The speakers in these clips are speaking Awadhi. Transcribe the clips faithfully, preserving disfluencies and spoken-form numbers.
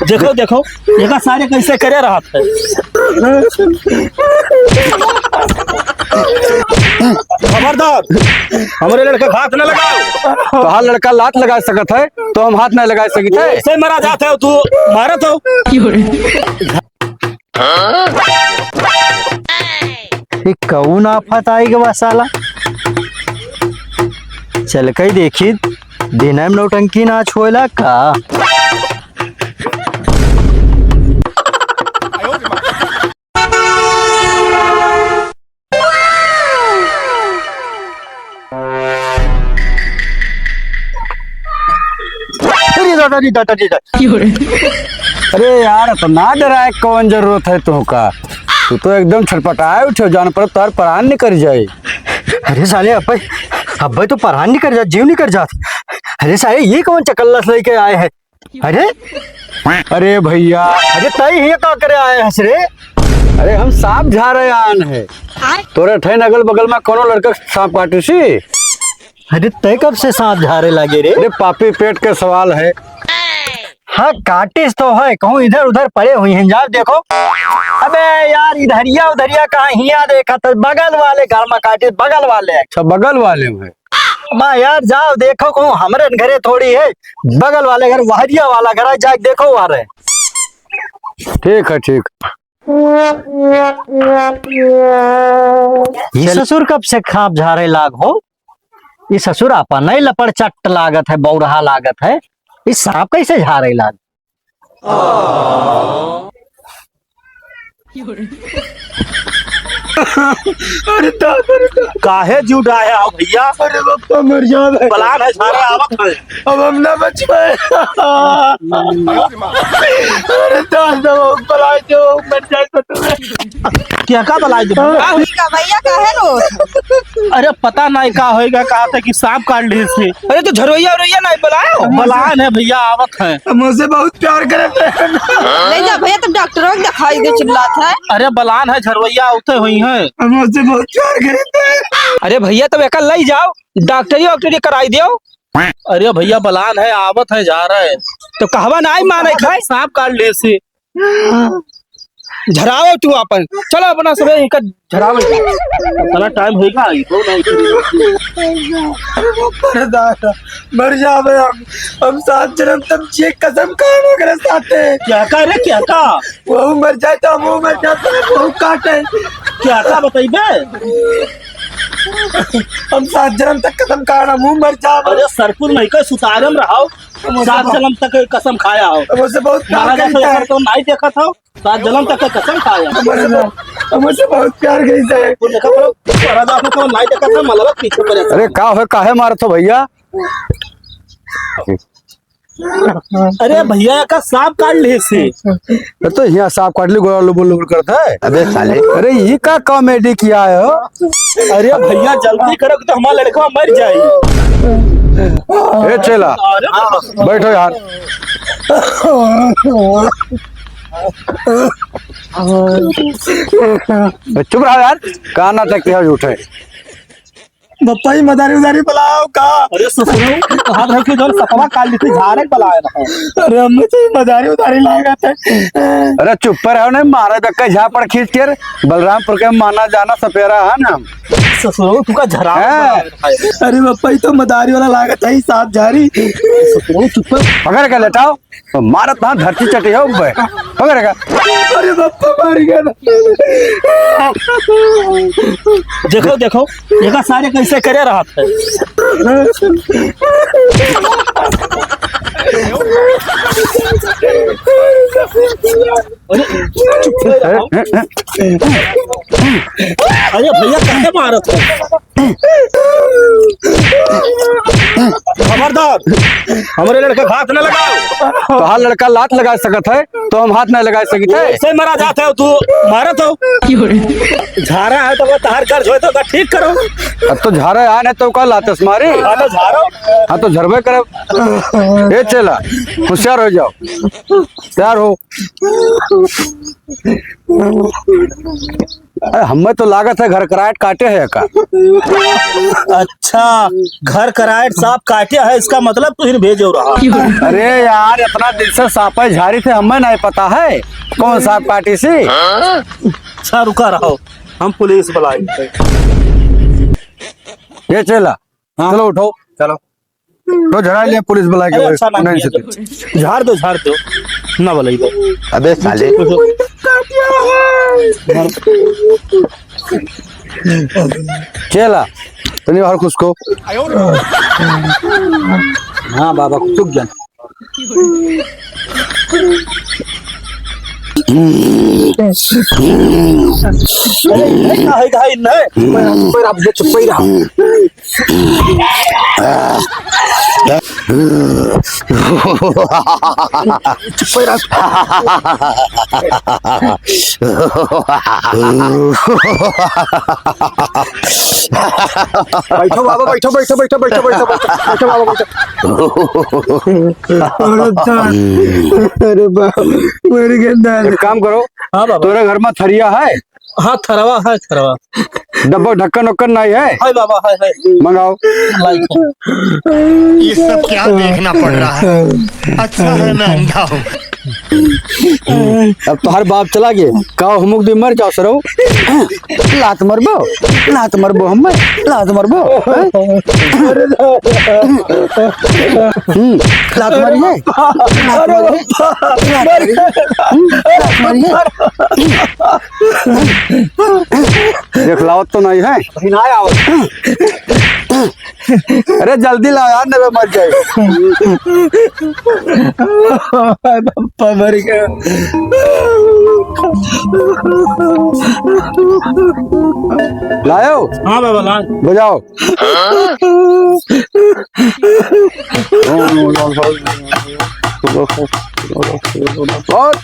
देखो, देखो, देखा सारे कैसे करे रहत है। खबरदार, हमरे लड़का के हाथ न लगाओ। तोहार लड़का लात लगा सकत है, तो हम हाथ नहीं लगा सकते। ऐसे मरा जात है तू, मारत हो। ई कौन आफत आई गवा साला? चल के देखी, दिन में नौटंकी नाच होएला का? अरे दादा रे, दादा रे, दादा। अरे यार, इतना डराए कौन जरूरत है तोहका? तू तो एकदम छटपटाए उठे, जान पर तार प्राण निकल जाए। अरे साले, अब्बे, अब्बे तो प्राण निकल जात, जीव निकल जात। अरे साले, ये कौन चकल्लस लेके आए हैं? अरे, अरे भैया, अरे तई हियाँ का करे आए हस रे? अरे हम सांप झारे आन है। तोरे ठैन अगल बगल में कोनो लड़का सांप काटे सी? अरे तय कब से सांप झारे लागे रे? अरे पापी पेट के सवाल है। हाँ, काटिस तो है, कहूँ इधर उधर पड़े हुई हैं, जाओ देखो। अबे यार, इधरिया उधरिया कहाँ हियाँ देखा तो बगल वाले घर में काटिस, बगल वाले। अच्छा, बगल वाले में। बा यार, जाओ देखो, कहूँ हमरे घरे थोड़ी है, बगल वाले घर, वहरिया वाला घर है, जाके देखो वहाँ रहे। ठीक है, ठीक। ये ससुर कब से सांप झारे लाग हो? ये ससुर आपा नहीं लपड़ चट्ट लागत है, बौरहा लागत है, ये सांप कैसे झारे लाग? अरे दादा, अरे दादा। काहे जीव डाहे हो भैया? अरे बापा, मर जावे। बलान है, सारे आवत है। अब हम ना बच पाए। अरे दादा, वो बलाए जो मर जाए तो तुम्हें। क्या का बलाए जो? का होइगा भैया, काहे रो? अरे पता नहीं का होइगा, कहा था कि सांप काट ली थी। अरे तो झरोइया उरोइया नहीं बलाए हो? बलान है भैया, आवत है। हम उसे बहुत प्यार करते हैं। ले जा भैया, तुम डॉक्टरों को दिखाई दे, चिल्लात है। अरे बलान है, झरवैया उठे हुई हैं। हम उससे बहुत प्यार करते हैं। अरे भैया, तब एका लई जाओ, डॉक्टरी वॉक्टरी कराई दियो। अरे भैया, बलान है, आवत है, जा रहे हैं। तो कहवा ना आई माने खाए। सांप काट ले से। झरावे तू अपन, चलो अपना सबे इनका झरावे। इतना टाइम होइगा, ई तो नहीं। अरे दादा, मर जावे हम, हम सात जन्म तक जे कसम खाए ओकरे साथे। क्या का रे, क्या का? वहू मर जाए तो हमहू मर जाते, वहू काटे। क्या का बतइबे? हम सात जन्म तक कसम खाए, हमहू मर जावे। अरे सरपुर नहीं का सुतारम रहाओ, हम उसे सात बहुत जन्म तक कसम खाया हो। हम उसे बहुत प्यार मारा जाता करता है। तो नहीं देखा था। सात जन्म तक के कसम खाया। हम उसे बहुत, हम उसे बहुत प्यार करी से। वो देखा करो, परा जात में तो नाई देखा था, मलबा पीछे पड़े था। अरे का हो, काहे मारत हो भैया? अरे भैया का सांप काट ले से। अरे तो यहाँ सांप काट ली, गोड़ा लुबुर लुबुर करता है। अबे साले। अरे ये का कॉमेडी किया है हो? अरे भैया जल्दी करो, तो हमारा लड़का मर जाए। ए चेला, अरे बैठो यार। चुप रहो यार, का नाटक किया झूठे। बप्पा, ई मदारी उदारी बुलाओ का? अरे ससुरो, हाथ रख के जो सपवा काट ली थी, झारे बुलाए रहा। अरे अम्मी जी, मदारी उदारी लागत है। अरे चुप पर रहो, नहीं मारे धक्का झापड़ खींच के। बलरामपुर के माना जाना सपेरा है ना। ससुरो, तू का झरा हैं? बुलाए रहा है। अरे बप्पा, ई तो मदारी वाला लागत है, ई सांप झारी। ससुरो, चुप कर। पकड़ के लेटाओ। मारत ना धरती चटी हो बे। पकड़ का। अरे बप्पा मार गया ना। देखो, देखो, देखा सारे कैसे करे रहत है। अरे, चुप रहो। अरे भैया, काहे मारत है? खबरदार, हमरे लड़का के हाथ न लगाओ। तोहार लड़का लात लगा सकत है, तो हम हाथ नहीं लगा सकते। ऐसे मरा जात है, तू मारत हो। झारा है तो वो तहार कर्ज होए तो ओका ठीक करो। अब तो झारा आए नहीं तो का लातस मारी। हाँ तो झारो। हाँ तो झरबे करे। ए चेला, होशियार हो जाओ, तैयार हो। अरे, हमें तो लागत है घर करायट काटे है का? अच्छा, घर करायट साँप काटे है, इसका मतलब तुहिन भेजो रहा। अरे यार, इतना दिन से साँपे झारी थे, हमें नहीं पता है कौन साँप काटी सी। अच्छा, रुका रहो, हम पुलिस बुलाई। ये चला, हाँ। चलो उठो। चलो। तो झड़ा ले पुलिस बुला के अरे वो अच्छा ना नहीं किया। से झाड़ दो, झाड़ दो। ना बुलाई दो। अबे साले। चला, तनी बाहर खुसको। हाँ बाबा, खुसक जा। अरे, नहीं, नहीं, नहीं, नहीं। पैर आप, पैर आप, चुप ही रहा। चुप ही रहा। बैठो बाबा, बैठो, बैठो, बैठो बाबा, बैठो। अरे बाप, मर गया दादा। एक काम करो, हाँ बाबा। तोरे घर में थरिया है? हाँ, थरवा है, थरवा। डब्बा ढक्कन उक्कन नहीं है? है बाबा, है, है। मंगाओ। लाई। ये सब क्या देखना पड़ रहा है? अच्छा है मैं अंधा हूँ। अब तोहर बाप चला गए, का हुमुक दी मर जाओ सरऊ। लात मरबो, लात मरबो हम, लात मरबो, हैं? हम्म, लात मारी है, लात मारी है, लात मारी है। हम्म, लात मारी है। देख लावत तो नहीं है। नहीं आवत। अरे जल्दी लाओ यार, नहीं तो मर जाए। पप्पा मर गया। लायो? हाँ बाबा, लान। बजाओ। और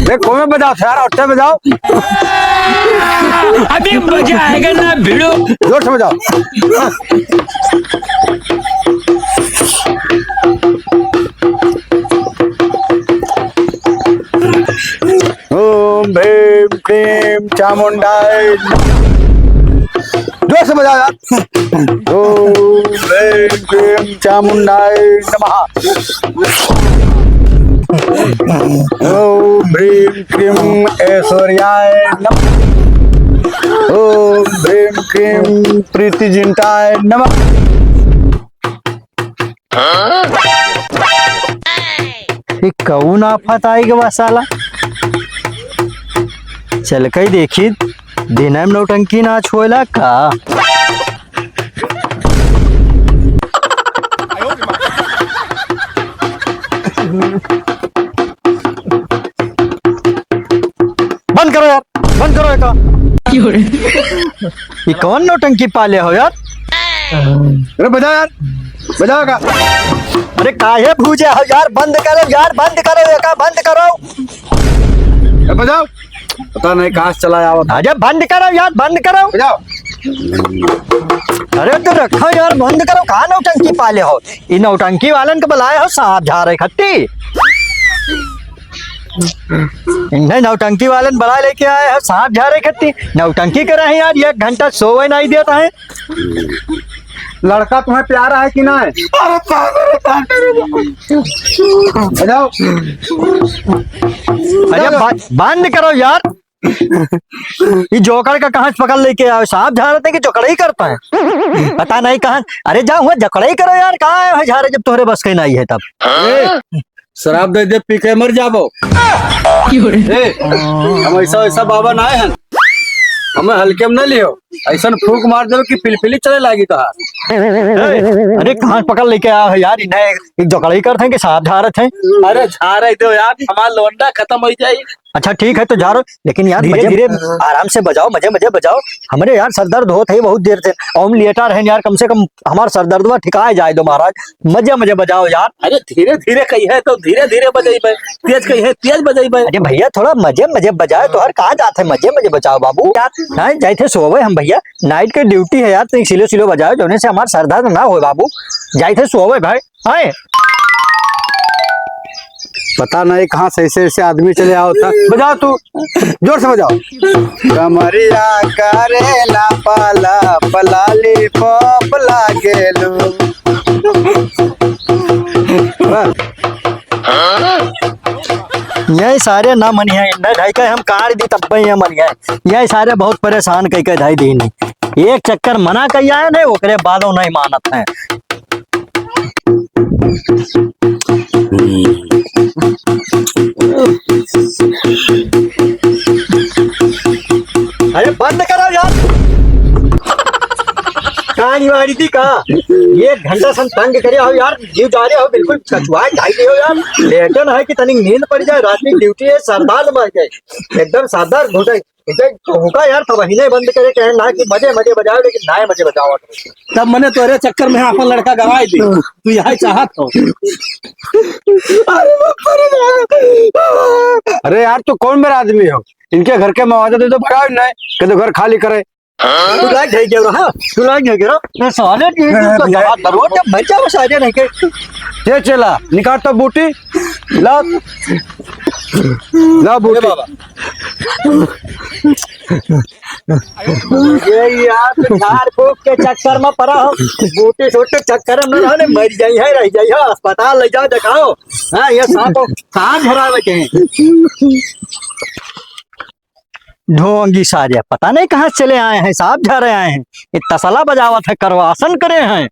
देख, कोमे बजाओ, सारा उठते बजाओ। अभी मजा आएगा ना भिड़ू। जोर से बजाओ। ओम भीम क्रीम चामुंडाय नमः। जोर से बजाओ यार। ओम भीम क्रीम चामुंडाय नमः। ओम भीम क्रीम ऐश्वर्याय नमः। ओम भीम क्रीम प्रीति जिंटाय नमः। ई कौन आफत आइ गवा साला? चल के देखी, दिन में नौटंकी नाच होएला का? बंद करो यार, बंद करो एका। ई कौन नौटंकी पाले हो यार? अरे बजाओ यार, बजाओ का? अरे काहे भूजे हो यार, बंद करो यार, बंद करो एका, बंद करो। ए, बजाओ। पता नहीं कहाँ से चला आवत। अरे बंद करो यार, बंद करो। बजाओ। अरे तो रखो यार, बंद करो, कहाँ नौटंकी पाले हो? ई नौटंकी वालन के बुलाए हो साँप झारे खत्ती। इन्हें नौटंकी वालन बुला लेके आए हो साँप झारे खत्ती। नौटंकी करे हैं यार, एक घंटा सोवे नहीं देता है। लड़का तुम्हें प्यारा है कि ना है? अरे बाप रे, बाप रे। बजाओ। अरे बा-, बंद करो यार। ये जोकर का कहाँ से पकड़ लेके आए? साँप झारत है कि जोकर ही करता है? पता नहीं कहाँ। अरे जाओ, हुआ जोकर ही करो यार, कहाँ आए हो झारे जब तोहरे बस के नहीं है तब। ए, शराब दे दे, पी के मर जाबो। ए, हम ऐसा, ऐसा बाबा ना है, हमें हल्के में न लियो। ऐसन फूंक मार देबे कि पिलपिली चले लागी तोहार। ए, अरे कहाँ पकड़ लेके आया है यार, इन्हें एक जोकड़ई करत हैं कि साँप झारत हैं? अरे झारे दो यार, हमार लौंडा खत्म हो जाई। अच्छा ठीक है तो झारो, लेकिन यार धीरे मजे, धीरे आराम से बजाओ, मजे मजे बजाओ। हमरे यार सर दर्द होत है बहुत देर से, हम लेटा रहे यार, कम से कम हमार सर दर्दवा ठिकाए जाए दो महाराज। मजे मजे बजाओ यार। अरे धीरे धीरे कही है तो धीरे धीरे बजेबे, तेज कही है तेज बजेबे। अरे भैया थोड़ा मजे मजे बजाओ, तोहर कहाँ जात है, मजे मजे बजाओ बाबू। यार, हाँ, जाए थे सोवे हम भैया, night के duty है यार, तनी slow slow बजाओ, जौने से हमार सरदर्द ना होए बाबू। जाइत है सोवे भाई, आए। पता नहीं कहाँ से ऐसे ऐसे आदमी चले आओ था। बजाओ तू, जोर से बजाओ। कमरिया करेला पाला, पलाली पॉप लागेलू। यही सारे ना मनिया, ना ढाई का हम कार दी तब पे ये मनिया। यही सारे बहुत परेशान कई के ढाई दीनी। एक चक्कर मना कई आए ने, ओकरे बादो नहीं मानत है। अरे बंद करो यार। कहानी वाली थी का? एक घंटा से हम तंग करे हो यार, जीव जा रहे हो, बिल्कुल कचुआ ढाई दे हो यार। लेटन है कि तनिक नींद पड़ जाए, रात में duty है, सरदार मर गए, एकदम सरदार घुटे। इधर तो हुका यार, तब ही नहीं बंद करे, कहे ना कि मजे मजे बजाओ, लेकिन नाय मजे बजाओ। तब मने तोरे चक्कर में आपन लड़का गवाई दे, तू यही चाहत हो। अरे बाप रे। अरे यार, तू कौन मेरा आदमी हो? इनके घर के मुआवजा दे दो, भगाओ इन्हें, कह दो घर खाली करे। तू लायक है क्या रहा? तू लायक है क्या रहा? मैं साले की तो जवाब दरो, जब मर जाओ सारे नहीं के। ये चला, निकाल तो बूटी, ला, ला बूटी। बाबा। ये यार, तो झाड़ फूक के चक्कर में पड़ा हो, बूटी सूटी चक्कर में रहने मर जाई है, रह जाई है, अस्पताल ले जाओ, दिखाओ। हाँ, ये सांप, सांप झरा लगे हैं। ढोंगी सारे, पता नहीं कहाँ से चले आए हैं, सांप झरे आए हैं। ये तसला बजावत है, करवासन करे हैं,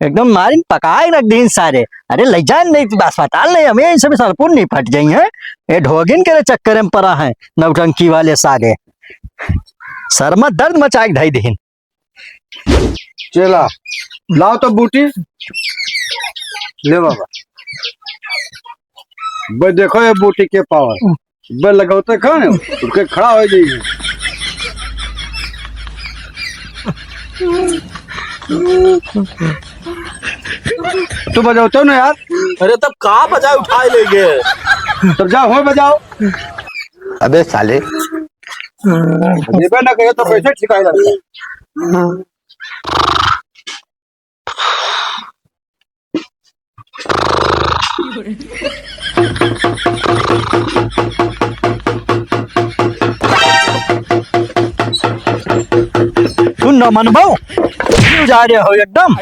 एकदम मारिन पकाए रख दीन सारे। अरे ले जाए नहीं तो अस्पताल नहीं, हमें इनसे भी सरपुन नहीं फट जाई है। ये ढोगिन के चक्कर में पड़ा है, नौटंकी वाले सारे, सर में दर्द मचाए ढाई दीन। चला, लाओ तो बूटी। ले बाबा। बे देखो ये बूटी के पावर। बे लगावते कहाँ है? उठ के खड़ा हो जाइए। तू बजाओ तो ना यार। अरे तब का बजाए उठाए ले गए? तब जाओ हो बजाओ। अबे साले। देबे ना करे तो कैसे ठिकाए लगता है? तू न मनबो, क्यों जा रहे हो एकदम?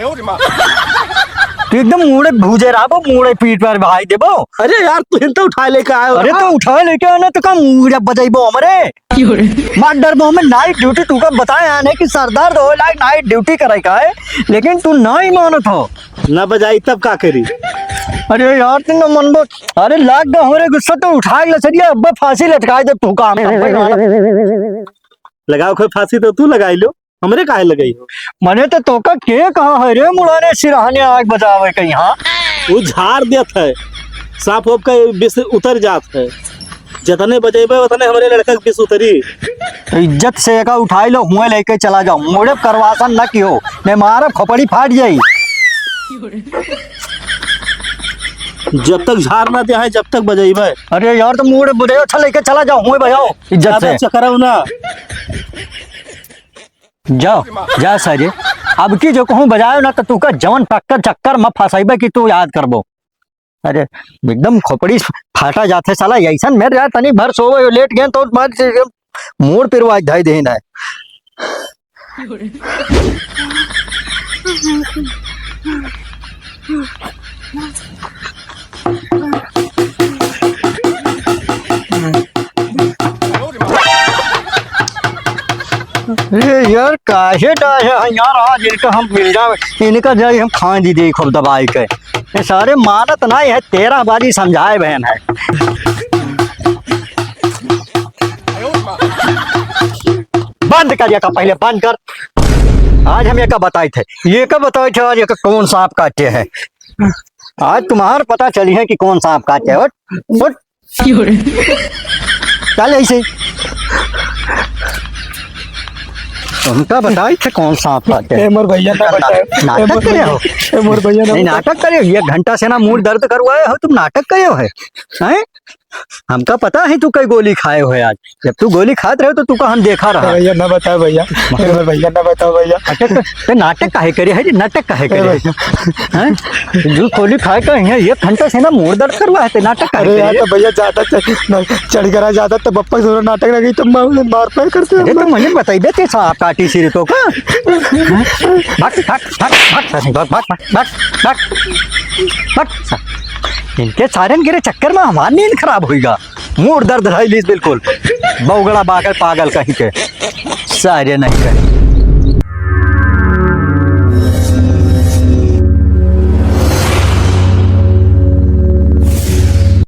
तू एकदम मुड़े भूजे रहबो, मुड़े पीठ पर भाई देबो। अरे यार, तू हिन तो उठाए लेके आयो अरे ना। तो उठाए लेके आना तो का मुड़े बजाइबो हमरे? मार डरबो हमें, night duty तू का बताए आने कि सरदार दो लाख night duty करे का है, लेकिन तू ना ही मानत हो। ना बजाई तब का करी? अरे यार, तू ना मनबो। अरे लाग गा हमरे गुस्सा तो उठा ले चलिए, अब फांसी लटकाए दे तू काम। लगाओ कोई फांसी तो तू लगाई लो, हमरे काहे लगाई हो? मने तो तोका के कहा है रे मुड़ाने सिरहाने आग बजावे कहीं, हाँ? वो झाड़ देत है, सांप होप का विष उतर जात है। जतने बजेबे उतने हमरे लड़का के विष उतरी। तो इज्जत से एका उठाई लो, हुए लेके चला जाओ, मुड़े करवासन न कियो, नहीं मारब खोपड़ी फाट जाई। जब तक झाड़ ना दिया है, जब तक बजेबे। अरे यार, तो मुड़े बुढ़े अच्छा लेके चला जाओ, हुए बजाओ इज्जत ज्यादा से। चकराओ ना। जाओ, जा सारे। अब की जो कहूँ बजायो ना, तो तू का जवन टक्कर चक्कर में फंसाइबे कि तू याद करबो। अरे, एकदम खोपड़ी फाटा जात है साला, ऐसन मेरे यार, तनी भर सोवे, लेट गए तो बात से एकदम मूड़ पिरवा धाई देना है। ए यार, काहे डाहे हैं यार, आज इनका हम मिल जावे, इनका जाई हम खाए दी दे खूब दबाई के। ये सारे मानत नहीं है, तेरह बाजी समझाए बहन है। बंद कर, ये का पहले बंद कर। आज हम ये का बताई थे, ये का बताई थे, आज ये का कौन सांप काटे हैं। आज तुम्हार पता चली है कि कौन सांप काटे है। उठ, उठ। चल ऐसे। तुमका बताई थे कौन सांप काटे। ए, मोर भैया ना बताए। नाटक करे हो? ए, मोर भैया ना नहीं, बताए। नाटक करे हो। एक घंटा से ना मूड़ दर्द करवाए हो, तुम नाटक करे हो है। हैं? हमका पता है तू कई गोली खाए हो आज। जब तू गोली खात रहे तो तू का हम देखा रहा। भैया ना बताओ भैया, ए भैया ना बताओ भैया। अच्छा, तो, तो नाटक काहे करे है रे? नाटक काहे करे है? हैं? जो गोली खाए का है, एक घंटा से ना मूड़ दर्द करवा है, ते नाटक काहे अरे यार, करे है? तो भैया ज्यादा च-, न-, चढ़ करा ज्यादा तो बप्पा जोर नाटक लगी तो मैं उन्हें मार पाए करते हैं अरे तो हम। मुझे बताई देते साहब काटी सिर तो का? हैं? भाग, भाग, भाग, भाग, भाग, भाग, भाग, भाग, भाग। इनके सारन गिरे चक्कर में हमार नींद खराब होइगा। मूड दर्द है लीस बिल्कुल। बौगड़ा बागल पागल कहीं के। सारे नहीं करे।